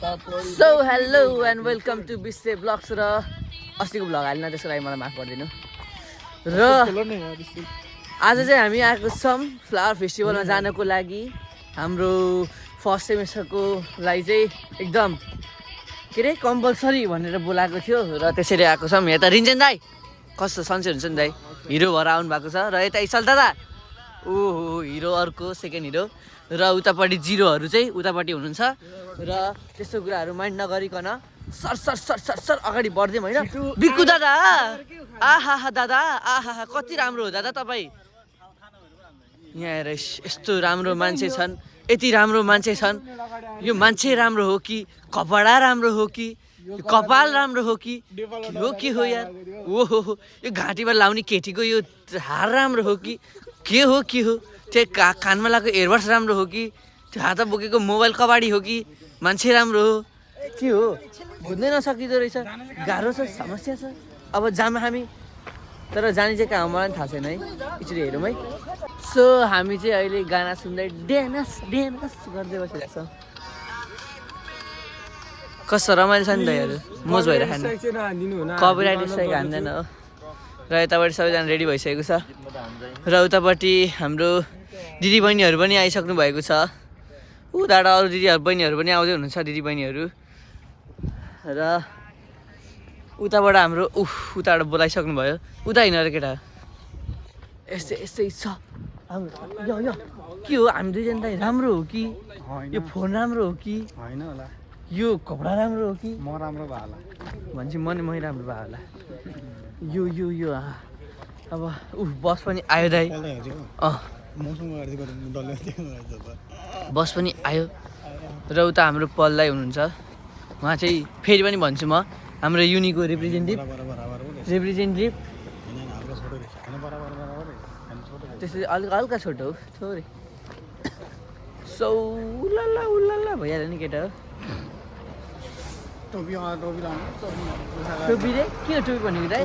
So hello and welcome to Bisse blogs र अस्तिको blog हालिन त्यसको लागि मलाई माफ गरिदिनु र आज चाहिँ हामी आएको छौँ फ्लावर फेस्टिभलमा जानको लागि हाम्रो फर्स्ट सेमेस्टरको लागि चाहिँ एकदम के अरे कम्पलसरी भनेर बोलाएको थियो र त्यसरी आएको छौँ। यता रिन्जेन दाई कस्तो सन्चै हुन्छ नि दाई, हिरो भएर आउनु भएको छ। र यता इसल दादा ओहो हिरो अर्को सेकेन्ड हिरो र उतापट्टि जिरोहरू चाहिँ उतापट्टि हुनुहुन्छ। र त्यस्तो कुराहरू माइन्ड नगरिकन sir sir sir sir sir अगाडि बढ्दिउँ होइन। बिक्कु दादा आहा दादा आहा कति राम्रो हो दादा तपाईँ। यहाँ हेर यस्तो राम्रो मान्छे छन्, यति राम्रो मान्छे छन्। यो मान्छे राम्रो हो कि कपडा राम्रो हो कि कपाल राम्रो हो कि हो यार। ओहो यो घाँटीमा लाउने केटीको यो हार राम्रो हो कि के हो त्यो कानमा लगाएको एयरबड्स राम्रो हो कि त्यो हातमा बोकेको मोबाइल कबाडी हो कि मान्छे राम्रो हो के हो बुझ्नै नसकिँदो रहेछ। गाह्रो छ, समस्या छ। अब जाम हामी, तर जाने चाहिँ कहाँ मलाई पनि थाहा छैन है। एकचोटि हेरौँ है। सो हामी चाहिँ अहिले गाना सुन्दै डेन्स गर्दै बसिरहेको छौँ। कस्तो रमाइलो छ नि त यार, मोज भइरहेको कपिराइट स्ट्राइक हान्दैन हो। र यतापट्टि सबैजना रेडी भइसकेको छ र उतापट्टि हाम्रो दिदीबहिनीहरू पनि आइसक्नु भएको छ। उताबाट अरू बहिनीहरू पनि आउँदै हुनुहुन्छ दिदीबहिनीहरू। र उताबाट हाम्रो उताबाट बोलाइसक्नु भयो। उता हिँड र केटा यस्तै छ हाम्रो। यो के हो हामी दुईजना दाइ राम्रो हो कि यो फोन राम्रो हो कि होइन होला, यो कपडा राम्रो हो कि म राम्रो भयो होला भन्छ। मै राम्रो भयो होला। यो अब बस पनि आयो दाइ। बस पनि आयो र उता हाम्रो पल्लै हुनुहुन्छ उहाँ चाहिँ। फेरि पनि भन्छु म हाम्रो युनिको रिप्रेजेन्टेटिभ त्यसरी हल्का छोटो हो थोरै। सौ उल्ला भइहाल्यो नि केटा हो। टोपी रे के टोपी भनेको दाइ।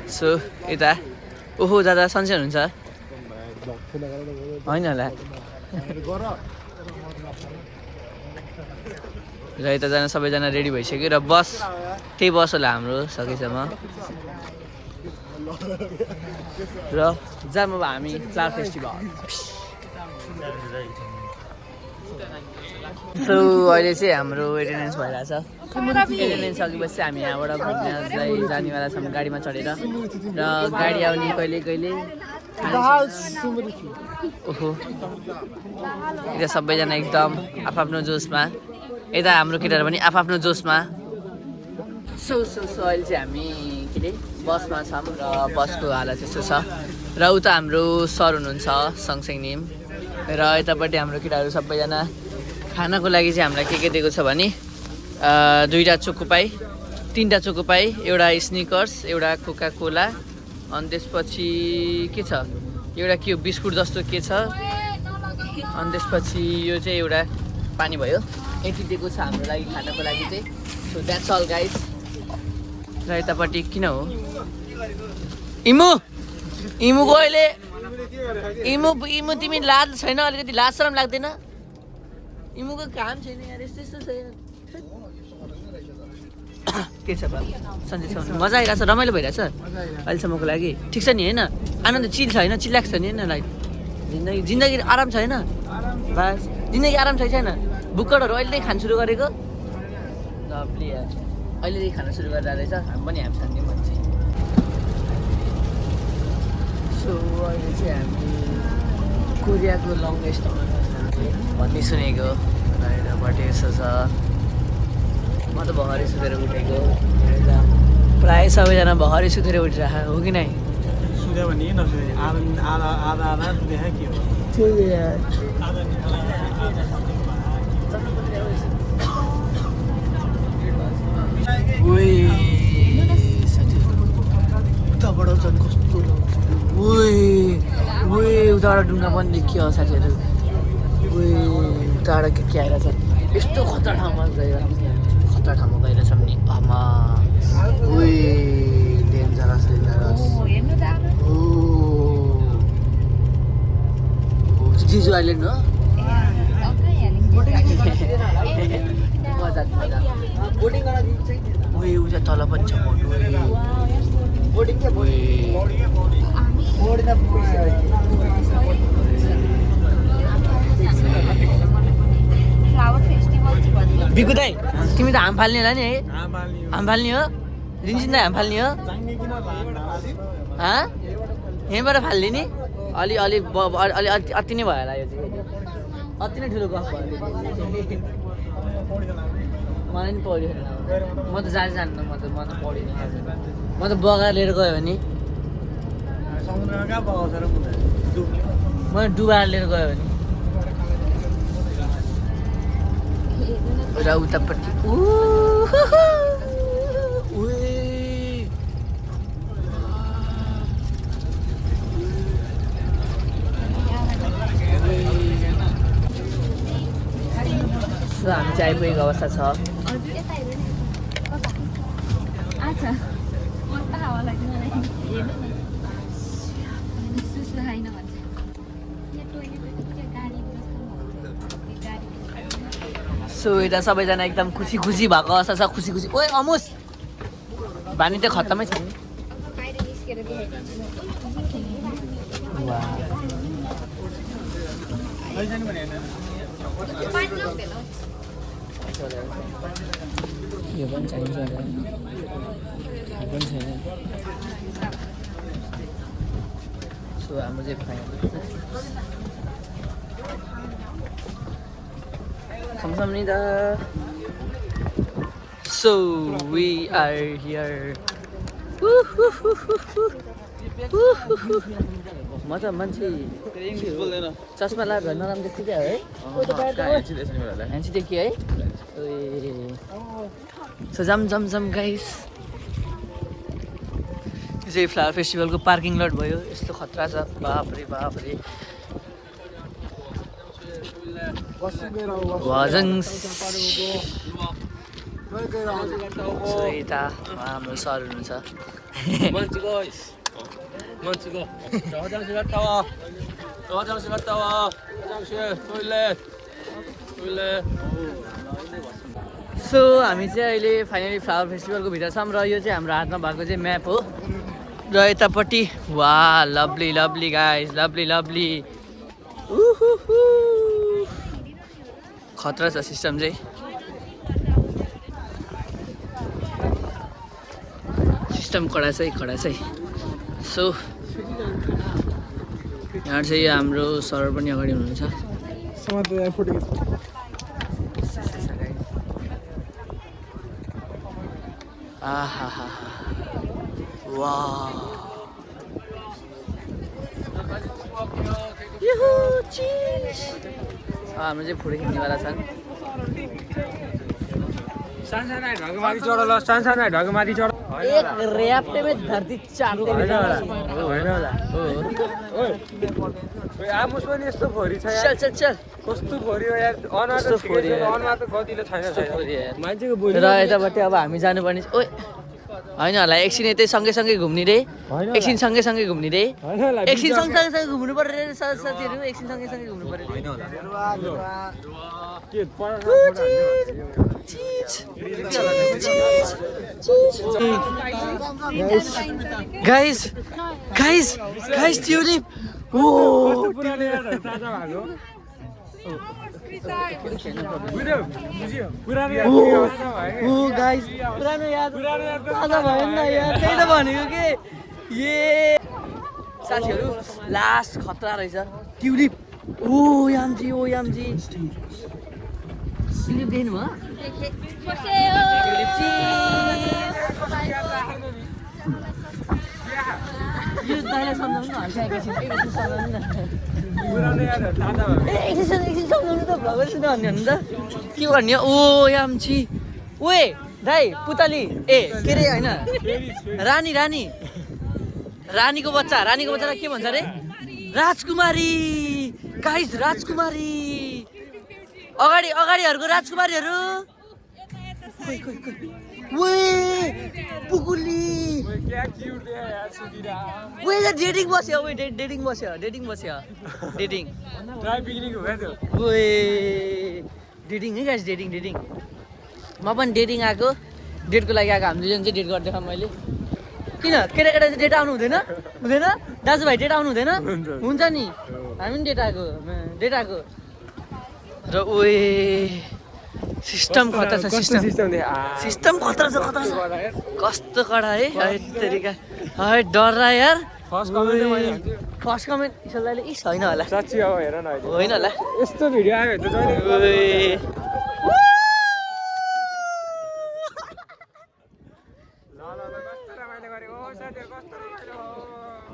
सो यता ओहो दादा सन्चै हुनुहुन्छ होइन होला। र यताजना सबैजना रेडी भइसक्यो र बस त्यही बस होला हाम्रो सकेसम्म। र जाम अब हामी फ्लावर फेस्टिभल। सो अहिले चाहिँ हाम्रो एटेन्डेन्स भइरहेछ। एटेन्डेन्स सकेपछि हामी यहाँबाट घुम्न जानेवाला छौँ गाडीमा चढेर। र गाडी आउने कहिले ओहो यता सबैजना एकदम आफ्नो जोसमा। यता हाम्रो केटाहरू पनि आफ्नो जोसमा। सो अहिले चाहिँ हामी के अरे बसमा छौँ र बसको हालत त्यस्तो छ। र उता हाम्रो सर हुनुहुन्छ सँगसँगै नेम। र यतापट्टि हाम्रो केटाहरू सबैजना खानाको लागि चाहिँ हामीलाई के दिएको छ भने 2टा चोकोपाई, 3टा चोकोपाई, एउटा स्निकर्स, एउटा कोका कोला, अनि त्यसपछि के छ एउटा के हो बिस्कुट जस्तो के छ, अनि त्यसपछि यो चाहिँ एउटा पानी भयो। यति दिएको छ हाम्रो लागि खानाको लागि चाहिँ। So that's all guys. र यतापट्टि किन हो इमुको अहिले इमु तिमी लाज छैन अलिकति लाज शरम लाग्दैन? इमुको काम छैन यार, यस्तो छ यार। के छ सन्चै छ, मजा आइरहेछ, रमाइलो भइरहेछ अहिलेसम्मको लागि। ठिक छ नि होइन, आनन्द चिल छ होइन, चिल्लाएको छ नि होइन लाइफ। जिन्दगी आराम छ होइन, बस जिन्दगी आराम छैन। बुक्कटहरू अहिलेदेखि खान सुरु गरेको लभली यार, अहिलेदेखि खान सुरु गरेर रहेछ। हामी पनि हामी खाने मान्छे। सो अहिले चाहिँ हामी कोरियाको लङ्गेस्ट भन्ने सुनेको र यतापट्टि यसो छ। म त भर्खरै सुतेर उठेको। प्रायः सबैजना भर्खरै सुतेर उठिरहेको हो कि नै? सुत्यो भने उताबाट झन् कस्तो उताबाट ढुङ्गा पनि देखियो साथीहरू। उताबाट के आइरहेछ, यस्तो खतरा ठाउँमा गइरहेछौँ नि आमा। डेन्जरस जिजु आइल्यान्ड हो। तल पनि छ बिकु दाइ तिमी त हाम फाल्ने होला नि है हाम फाल्ने हो रिन्जिन दाइ हाम फाल्ने हो यहीँबाट फाल्ने नि अलि अलि अलि अति नै भयो होला यो चाहिँ अति नै ठुलो गफ भयो मलाई नि पढ्यो म त जान्दिनँ म त पढिनँ म त बगाएर लिएर गयो भने म डुबाएर लिएर गयो भने र उतापट्टि हामी चाहिँ आइपुगेको अवस्था छ सो यता सबैजना एकदम खुसी खुसी भएको अवस्था छ खुसी खुसी ओए अमुस भानी त खत्तमै छ नि यो पनि चाहिन्छ सो हाम्रो चाहिँ final Kamsahamnida. So we are here. म त मान्छे चस्मा लगाएर नराम्रो देख्छु क्या है ह्यान्सी देखियो है सो जम गाइस यो चाहिँ फ्लावर फेस्टिभलको पार्किङ लट भयो यस्तो खतरा छ बाफरे यता हाम्रो सर हुनुहुन्छ सो हामी चाहिँ अहिले फाइनली फ्लावर फेस्टिभलको भित्र छौँ र यो चाहिँ हाम्रो हातमा भएको चाहिँ म्याप हो र यतापट्टि वा लभली गाइज लभली खतरा छ सिस्टम चाहिँ कडा छ सो यहाँ चाहिँ हाम्रो सर पनि अगाडि हुनुहुन्छ हाम्रो चाहिँ फोटो खिच्नेवाला छन् एक रैप्टे में धरती चाटते चल र यतापट्टि अब हामी जानुपर्ने ओइ होइन होला एकछिन यतै सँगै घुम्ने रे एकछिन सँगै घुम्ने रे एकछिन सँगै घुम्नु पर्यो रे साथीहरू एकछिन सँगै घुम्नु पर्यो guys ट्युलिप ओ गाइस पुरानो याद ताजा भयो नि यार त्यही त भनेको के ये साथीहरू लास्ट खतरा रहेछ ट्युलिप ओ यामजी ट्युलिप देख्नु भयो यो दाइलाई सम्झाउनु न हल्का एकछिन सम्झाउनु न एकछिन सम्झाउनु त भगवान् सुन भन्ने हुनु त के गर्ने ओ यामची ओए दाइ पुतली ए के अरे होइन रानीको बच्चालाई के भन्छ अरे राजकुमारी गाइस राजकुमारी अगाडिहरूको राजकुमारीहरू पुकुली डेटिङ बस्यो डेटिङ है गाइस डेटिङ म पनि डेटिङ आएको डेटको लागि आएको हामी दुईजना चाहिँ डेट गरिदिएको मैले किन केटाकेटा चाहिँ डेट आउनु हुँदैन हुँदैन दाजुभाइ डेट आउनु हुँदैन हुन्छ नि हामी पनि डेट आएको र ओए सिस्टम खतरा छ सिस्टम खतरा छ कस्तो कडा है तरिका है डर रहा यार फर्स्ट कमेन्ट इसलले इस होइन होला साच्चै अब हेर न अहिले होइन होला यस्तो भिडियो आयो भने त जहिले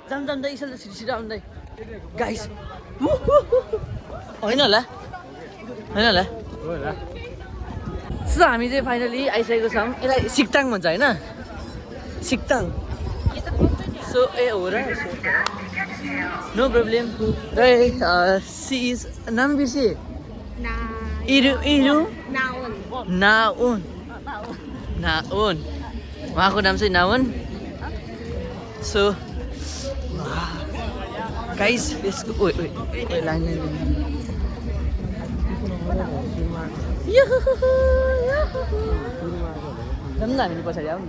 जाम त इसलले छिटो आउँदै गाइस होइन होला सो हामी चाहिँ फाइनली आइसकेको छौँ यसलाई सिक्ताङ भन्छ होइन सिक्ताङ सो ए हो र नो प्रब्लम सी इज नाम बिर्से इरु नाउन उहाँको नाम चाहिँ नाउन सो गाइस यसको लाइन जाऊँ न हामी पछाडि आउँ न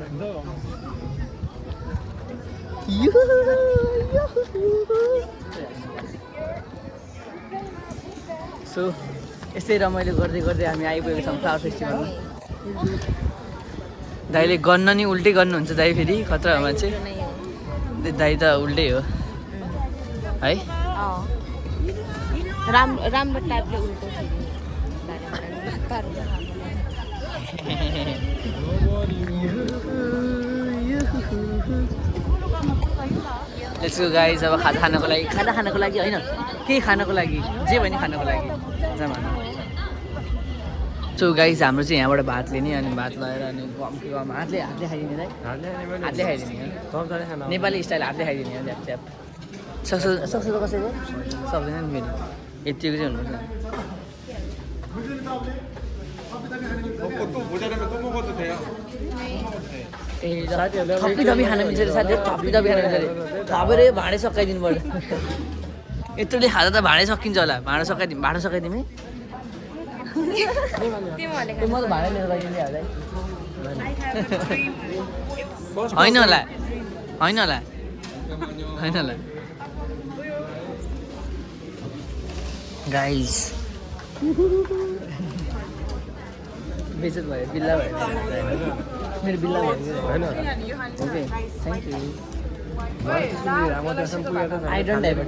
सो यस्तै रमाइलो गर्दै गर्दै हामी आइपुगेको छौँ फ्लावर फेस्टिभलमा दाइले गन्न नि उल्टै गर्नुहुन्छ दाइ फेरि खतरा मान्छे दाइ त उल्टै हो है राम्रो टाइपले उल्टो लेट्स गो गाइस अब खाना खानको लागि होइन केही खानको लागि जे भने खानको लागि सो गाइस हाम्रो चाहिँ यहाँबाट भात लिने अनि भात लगाएर अनि गम हातले खाइदिने है हातले खाइदिने नेपाली स्टाइल हातले खाइदिने च्याप सक्छ त कसैको सक्दैन नि फेरि यतिको चाहिँ हुनुपर्छ ए थपी खान मिल्छ अरे साथीहरू थपी खान मिल्छ अरे थपेर भाँडै सकाइदिनु पर्छ यत्रोले खाँदा त भाँडै सकिन्छ होला भाँडा सकाइदिउँ है म त भाँडै लिएर गइदिने होइन होला गाइस बेचत भयो बिल्ला भयो मेरो बिल्ला भयो okay thank you I don't have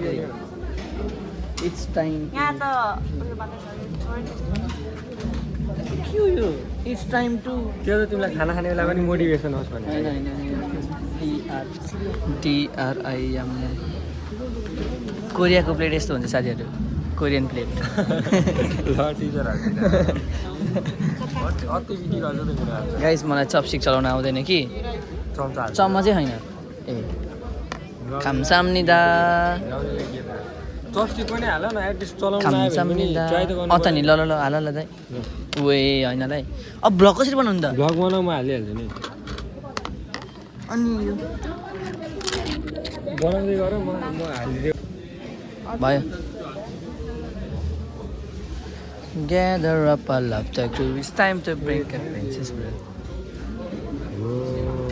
it's time it's time to त्यो त तिमीलाई खाना खाने बेला पनि मोटिभेसन होस् भने होइन DRIM कोरियाको प्लेट यस्तो हुन्छ साथीहरू कोरियन प्लेट गाइस मलाई चपस्टिक चलाउन आउँदैन कि चम्म चाहिँ होइन ए खामसाम्निदा चपस्टिक पनि हाल न एटलिस्ट चलाउन खामसाम्निदा अत नि ल हाल ल दाइ ओए होइन ल अब भ्लग कसरी बनाउनु त भ्लग बनाउ म हालिहाल्छु नि अनि यो बनाउँदै गर म हालिदियो भयो Gather up a love crew. It's time to break a princess breath.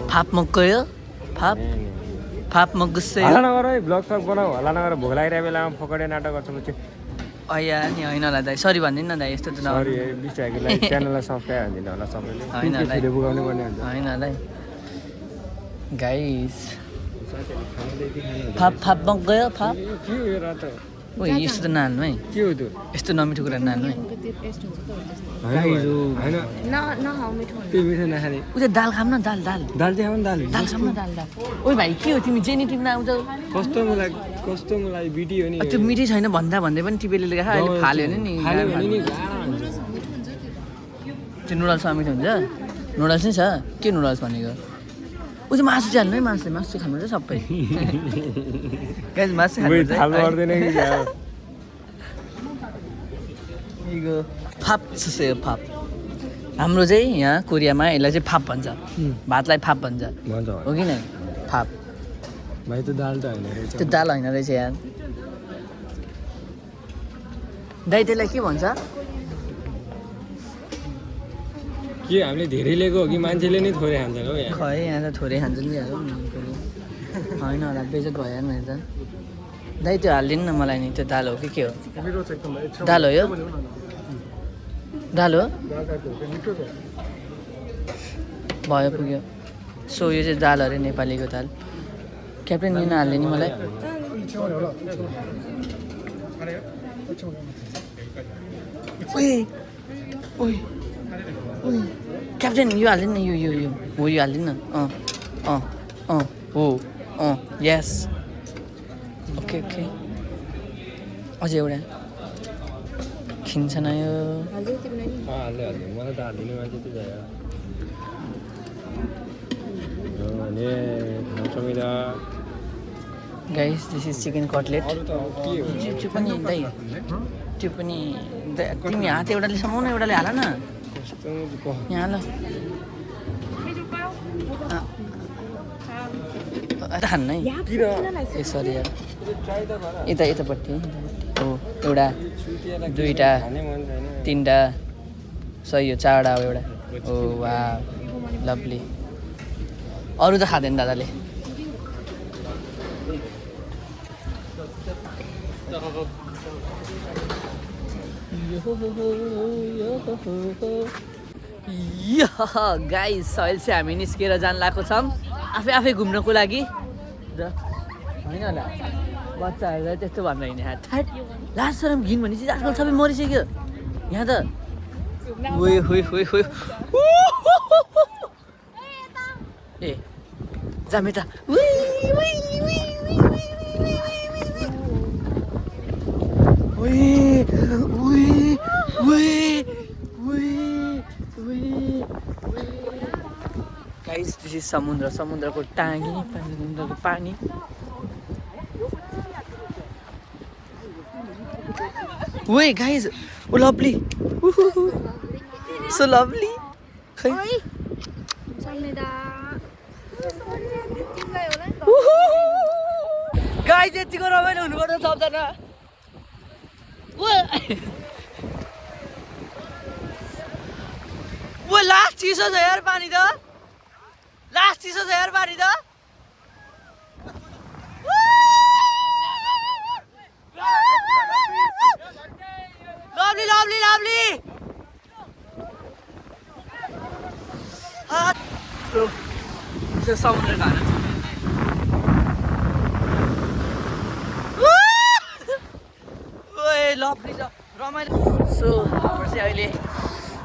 फाप मक्कयो फाप मग्गसै हल्ला नगर है ब्लग सक बनाऊ हल्ला नगर भोक लागिरहेको बेलामा फकडे नाटक गर्छ म चाहिँ अया नि होइन होला दाइ सरी भनिदिनु न दाइ यस्तो त सरी है बिस्तारै लाइक च्यानललाई सब्स्क्राइब हान्दिनु होला सबैले होइन भिडियो पुगाउनु पर्ने हुन्छ होइन दाइ गाइस फाप मग्गयो फाप के हो र त ओ यस्तो त नान्नु है के हो त्यो यस्तो नमिठो कुरा नान्नु है हैन त्यो मिठो नखाने उ चाहिँ दाल खाम न दाल दाल चाहिँ खाऊ न दाल खाम न दाल ओइ भाइ के हो तिमी जेनी टिप्न आउँछौ कस्तो मलाई भिडियो नि त्यो मिठै छैन भन्दा भन्दै पनि टिपेले लेखा अहिले फाल्यो नि फाल्यो भने नि गाह्रो हुन्छ त्यो नुडल्स मिठो हुन्छ नुडल्स नै छ के नुडल्स भनेको ऊ चाहिँ मासु चाहिँ हाल्नु है मासु खानु चाहिँ सबै मासु गर्दैन कि फाप फाप हाम्रो चाहिँ यहाँ कोरियामा यसलाई चाहिँ फाप भन्छ भातलाई फाप भन्छ हो कि नै फाप भाइ त्यो दाल त होइन रहेछ त्यो दाल होइन रहेछ यार दाइ त्यसलाई के भन्छ के हामीले धेरै लिएको हो कि मान्छेले नै थोरै खान्छन् हो यहाँ खै यहाँ त थोरै खान्छन् नि होइन होला बेजत भयो नि त दाइ त्यो हालिदिनु न मलाई नि त्यो दाल हो कि के हो दाल हो यो दाल हो भयो पुग्यो सो यो चाहिँ दाल अरे नेपालीको दाल क्याप्टेन किन हालिदिनु मलाई क्याप्टेन यो हालिदिनु न यो हो यो हालिदिनु न हो यस ओके ओके अझै एउटा खिन्छ न यो हाल्दै मलाई त हालिदिनु मान्छे त्यो भने खाउँछौँ guys this is chicken cutlet अरू त के हो त्यो पनि दाइ त्यो पनि तिमी हात एउटाले समाउन एउटाले हाल न यहाँ हाल खान्न है ए सरी यार यतापट्टि हो एउटा दुईवटा तिनवटा सही हो चारवटा अब एउटा हो वा लभली अरू त खाँदैन दादाले गाइस अहिले चाहिँ हामी निस्केर जान लागेको छौँ आफै घुम्नको लागि र होइन होला बच्चाहरूलाई त्यस्तो भन्नु होइन थ्याट लास्ट सरम घिन भन्ने चिज आजकल सबै मरिसक्यो यहाँ त ए जामे त गाइस दिस इज समुद्रको टाँगी समुद्रको पानी वे गाइस ओ लभली सो लभली खै गाइस यतिको रमाइलो हुनुपर्छ सबजना वो लास्ट चिसो छ यार पानी त लास्ट चिसो छ यार पानी त लभली लभली लभली समुद्र खाना लभली छ रमाइलो सो हाम्रो चाहिँ अहिले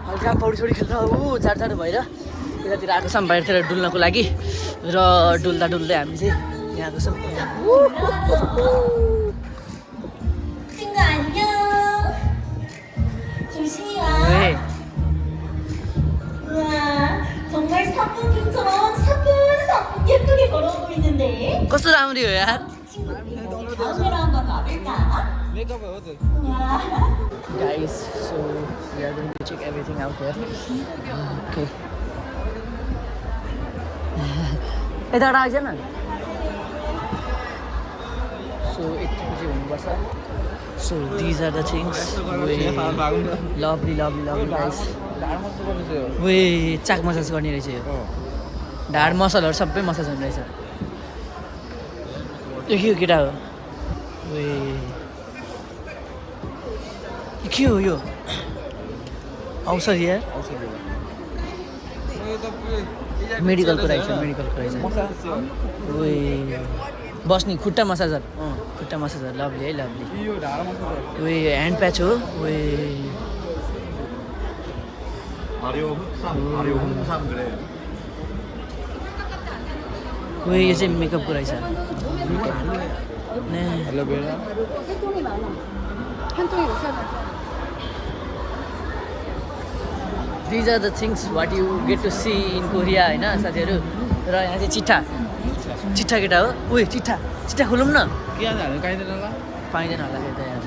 हल्का पौडी सोडी खेल्दा जाडो भएर यतातिर आएको छौँ बाहिरतिर डुल्नको लागि र डुल्दा डुल्दै हामी चाहिँ यहाँ आएको छौँ कस्तो राम्री हो यार guys so we are going to check everything out here okay यताबाट आइज न so यतिपछि हुनुपर्छ so these are the things lovely guys वे चाक मसाज गर्ने रहेछ यो ढाड मसलहरू सबै मसाज हुने रहेछ यो के केटा हो वे के हो यो औषधि यार मेडिकलको रहेछ वे बस्ने खुट्टा मसाजर लभली है लभली वे ह्यान्ड प्याच हो वे यो चाहिँ मेकअपको रहेछ These are the things what you get to see in Korea होइन साथीहरू र यहाँ चाहिँ चिट्ठा केटा हो उयो चिट्ठा खोलौँ न पाइँदैन होला त्यो त यहाँ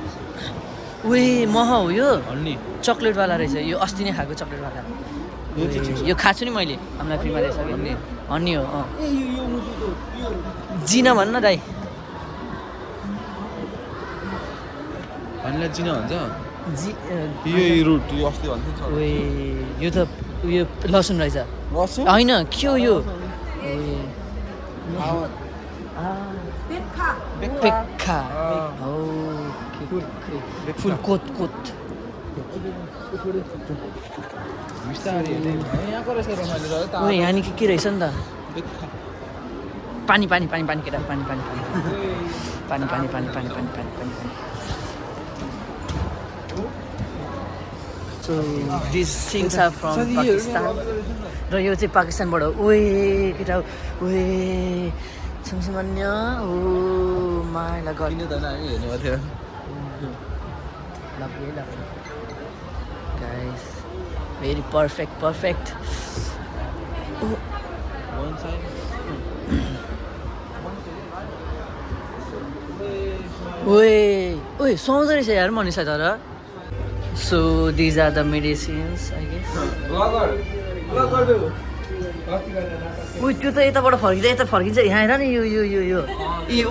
उयो मह हो यो चक्लेटवाला रहेछ यो अस्ति नै खाएको चक्लेटवाला यो खाएको छु नि मैले हामीलाई फ्रीमा रहेछ हन्नी हो जिना भन्न दाइ हामीलाई चिना भन्छ यो रुट यो अस्ति भन्थ्यो ओए यो त उयो लसुन रहेछ लसुन होइन के हो यो पेक्खा हो फुल कोत ओए यहाँ नि के रहेछ नि त पानी केटा पानी So these things are from Pakistan. र यो चाहिँ पाकिस्तानबाट ओए केटा ओए छमछमन्य ओ माइला गड किन त हामी हेर्नु थियो lovely guys very perfect one side ओए सुहाउँदो रहेछ यार मनिषा तर so these are the medicines I guess ओए त्यो त यताबाट फर्किँदा यता फर्किन्छ यहाँ हेर नि यो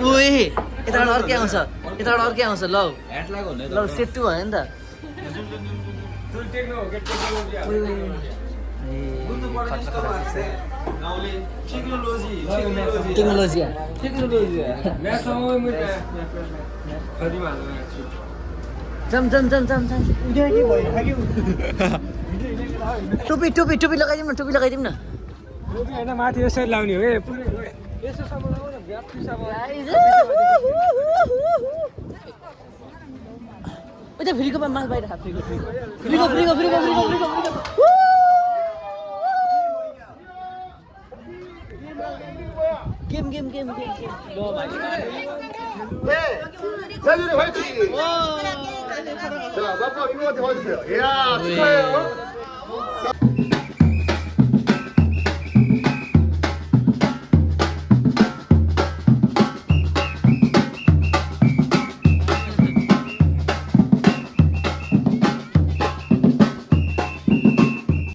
ओए यताबाट अर्कै आउँछ ल ल सेटु भयो नि त टेक्नोलोजी जम टोपी लगाइदिउँ न होइन माथि यसरी लाउने हो कि यसोसम्म लाउन उता फ्रीको माल बाहिर फ्रीको गेम 대준이 화이팅! 자, 마지막 이모한테 와주세요. 이야, 축하해요.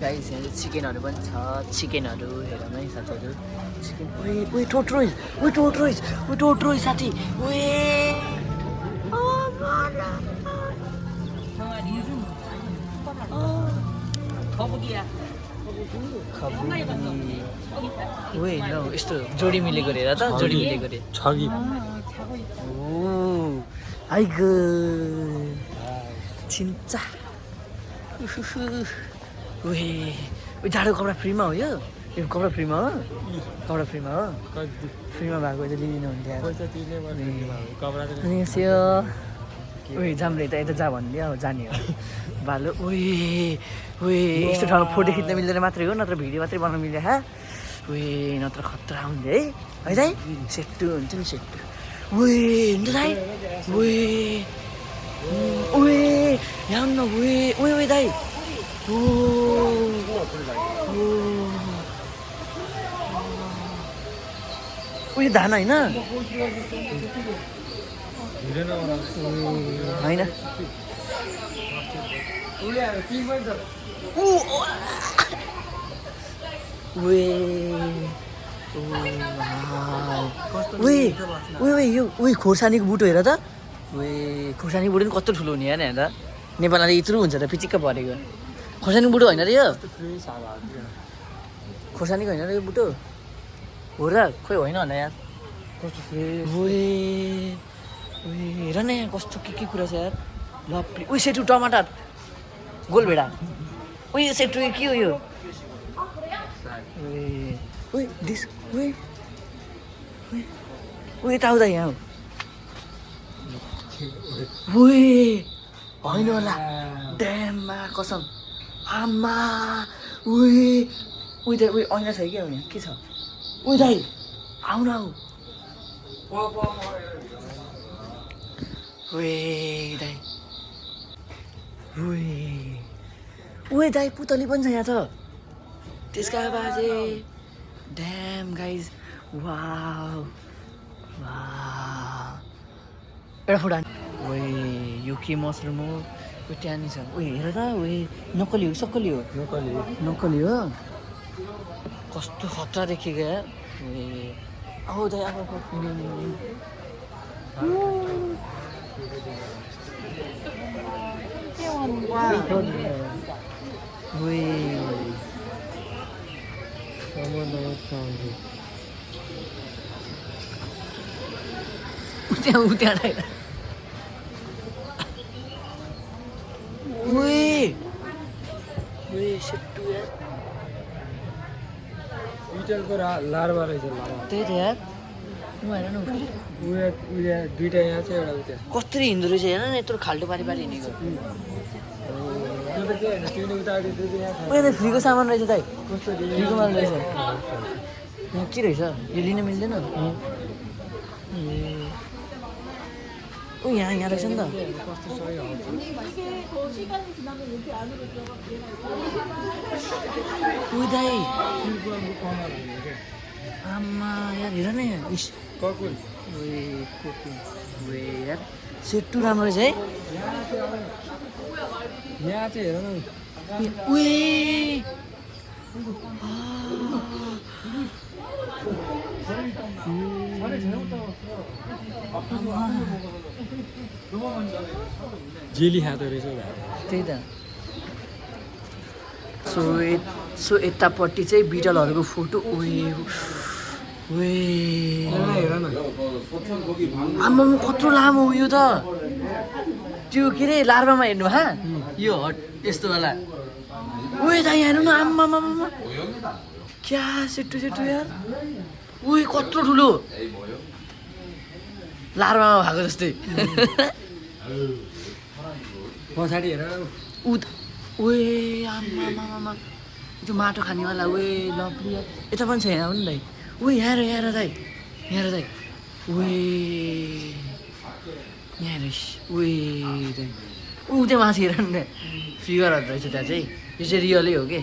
गाइस यहाँ चिकनहरू पनि छ चिकनहरू हेरौँ है साथीहरू चिकन ओए टोट्रोइस साथी ओए ओए न यस्तो जोडी मिलेको रे त जोडी मिलेको रे छगी ओ आइगो चिन्चा ओए जाडो कपडा फ्रीमा हो यो कपडा फ्रीमा हो फ्रीमा भएको चाहिँ लिनु हुन्थ्यो ओए जाम्रे त यता जा भन्ने अब जाने हो भालो ओए यस्तो ठाउँमा फोटो खिच्न मिल्दैन मात्रै हो नत्र भिडियो मात्रै बनाउनु मिल्यो ओए नत्र खतरा हुन्थ्यो है दाइ सेट्टु हुन्छ नि सेट्टु ओए हुन्छ दाइ ओए यहाँ न ओए दाइ उयो धान होइन यो खोर्सानीको बुटो हेर त खोर्सानीको बुटो पनि कस्तो ठुलो हुने हेर हेर्दा नेपालमा यत्रो हुन्छ त पिचिक्क परेको खोर्सानीको बुटो होइन र यो खोर्सानीको होइन र यो बुटो हो र खोइ होइन होला यार हेर न यहाँ कस्तो के कुरा छ यार लप्री उयो सेटु टमाटर गोलभेडा उयो सेटु के हो यो यता आउँदा यहाँ होइन होला ड्याममा कसम आमा उयो ऐना छ क्या यहाँ के छ उयो दाइ आऊ न दाइ पुतली पनि छ यहाँ त त्यसका बाजे ड्याम गाइज वाउ एउटा फुटा यो के मसरुम हो त्यहाँनिर छ हेर त नक्कली हो सक्कली हो नक्कली हो कस्तो खतरा देखेको यार आऊ दाइ अब उत्यहाँ आएर सेट्टु यार बिटलको लार्वा रहेछ लार्वा त्यही त यार हेर न दुईटा यहाँ छ एउटा उता कसरी हिँड्दो रहेछ हेर न यत्रो खाल्टो पारी पारी हिँडेको फ्रीको सामान रहेछ दाइ फ्रीको माल रहेछ यहाँ के रहेछ यो लिन मिल्दैन ओ यहाँ रहेछ नि त ओ दाइ आमा यार हेर न यहाँ ककुल यार सेट्टु राम्रो रहेछ है यहाँ चाहिँ हेर न जेली खाँदो रहेछ त्यही त सो यतापट्टि चाहिँ बिटलहरूको फोटो आम्मा कत्रो लामो हो यो त त्यो के अरे लार्भामा हेर्नु हा यो हट यस्तोवाला दा यहाँ हेर्नु न आम्मा क्या सेट्टु यार कत्रो ठुलो लार्भामा भएको जस्तै पछाडि हेर आम्मा त्यो माटो खानेवाला लभली यता पनि छ यहाँ पनि दाइ यहाँ दाइ यहाँ दाइ यहाँ रहेछ दाइ त्यहाँ माथि हेर न फिगरहरू रहेछ त्यहाँ चाहिँ यो चाहिँ रियलै हो कि यो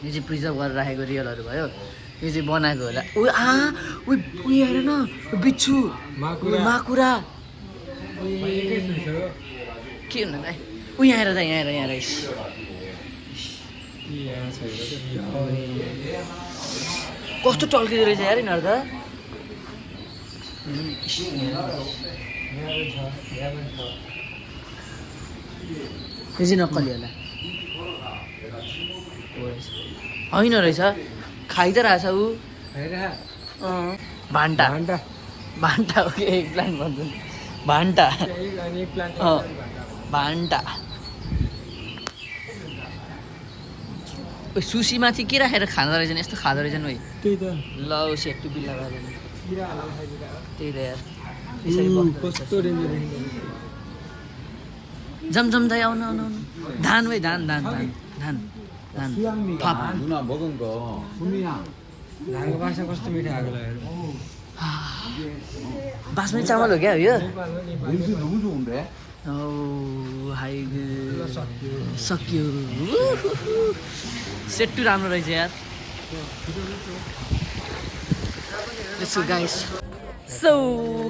चाहिँ प्रिजर्भ गरेर राखेको रियलहरू भयो यो चाहिँ बनाएको होला हेर न बिच्छु माकुरा के हुनु दाइ यहाँ हेर दाइ यहाँ रहेछ कस्तो टल्किँदो रहेछ यार यिनीहरू त यो चाहिँ नक्कली होला होइन रहेछ खाइ त रहेछ ऊ भान्टा हो कि एक प्लान्ट भन्छ भान्टा भान्टा सुसीमाथि के राखेर खाँदो रहेछ यस्तो खाँदो रहेछ नि त्यही त ल सेट्टु बिल्ला गरेर त्यही त यार कस्तो डेन्जर जमजम दाइ आउनु धान भाइ धान थप धानको बासा कस्तो मिठो आएको बासमती चामल हो क्या यो 너무 좋은데? सक्यो सेट्टु राम्रो रहेछ यार सो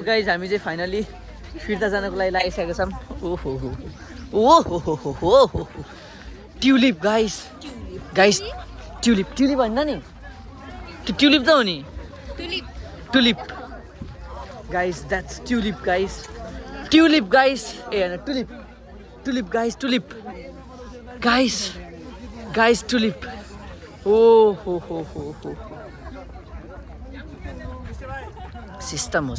गाइस हामी चाहिँ फाइनली फिर्ता जानको लागि लागिसकेको छौँ ओहो ट्युलिप गाइस ट्युलिप भन्न नि ट्युलिप त हो नि tulip guys that's tulip guys ए होइन टुलिप गाइस टुलिप ओहो सिस्टम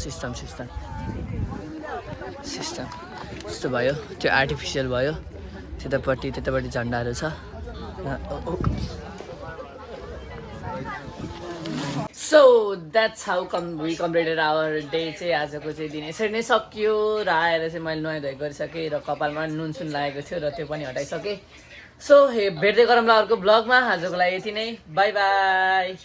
यस्तो भयो त्यो आर्टिफिसियल भयो त्यतापट्टि झन्डाहरू छ so that's how we completed our day चाहिँ आजको चाहिँ दिन यसरी नै सकियो र आएर चाहिँ मैले नुहाइ धुवाइ गरिसकेँ र कपालमा नुनसुन लागेको थियो र त्यो पनि हटाइसकेँ सो भेट्दै गरौँला अर्को ब्लगमा आजको लागि यति नै बाई